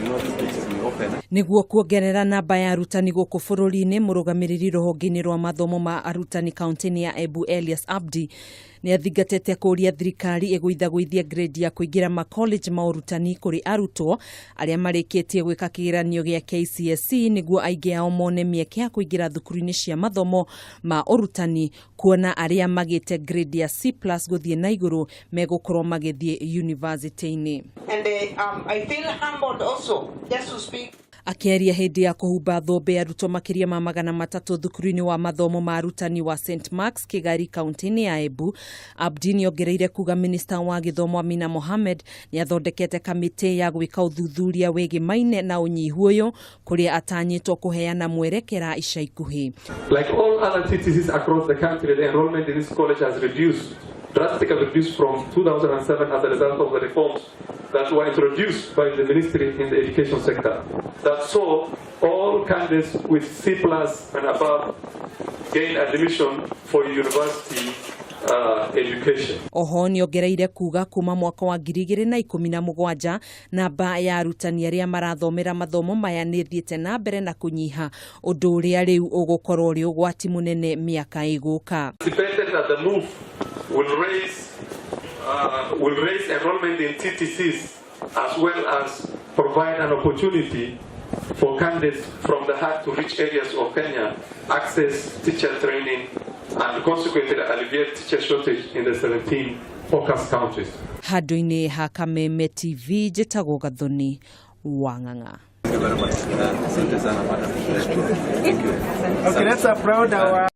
Not it be open. Nĩguo kuongerera namba ya arutani gũkũ bũrũri-inĩ, mũrũgamĩrĩri rũhonge-inĩ rwa mathomo ma arutani kaunti-inĩ ya Embu Elias Abdi nĩ athingatĩte kũũria thirikari ĩgũithagũithie grade ya kũingĩra macollege ma ũrutani kũrĩ arutwo arĩa marĩkĩtie gwĩka kĩgeranio gĩa KCSE nĩguo aingĩ ao mone mĩeke ya kũingĩra thukuru-inĩ cia mathomo ma ũrutani, kuona arĩa magĩte grade ya C+ gũthiĩ na igũrũ megũkorwo magĩthiĩ yunivasĩtĩ-inĩ. And I feel humbled also just to speak. Akĩaria hĩndĩ ya kũhumba thũmbĩ arutwo makĩria ma 300 thukuru-inĩ wa mathomo ma arutani wa St Marks Kigari kaunti-inĩ ya Embu, Abdi nĩongereire kuga minista wa gĩthomo Amina Mohamed nĩ athondekete kamĩtĩ ya gwĩka ũthuthuria wĩgĩmaine na ũnyihu ũyũ, kũrĩa atanyĩtwo kũheana mwerekera ica ikuhĩ. Like all other TTCs across the country, the enrollment in this college has reduced, drastically reduced from 2007 as a result of the reforms that were introduced by the ministry in the education sector that saw all candidates with C+ and above gain admission for university education. Oho nĩongereire kuga kuma mwaka wa 2017 namba ya arutani arĩa marathomera mathomo maya nĩ ĩthiĩte na mbere na kũnyiha, ũndũ ũrĩa rĩu ũgũkorwo ũrĩ ũgwati mũnene mĩaka ĩgũka. Anticipated that the move will raise enrollment in TTCs as well as provide an opportunity for candidates from the hard to reach areas of Kenya access teacher training and consequently alleviate teacher shortage in the 17 focus counties. Handũ-inĩ ha Kameme TV, njĩtagwo Gathoni Wang'ang'a. Thank you very much. Asante sana, madam. Thank you. Okay, let's applaud our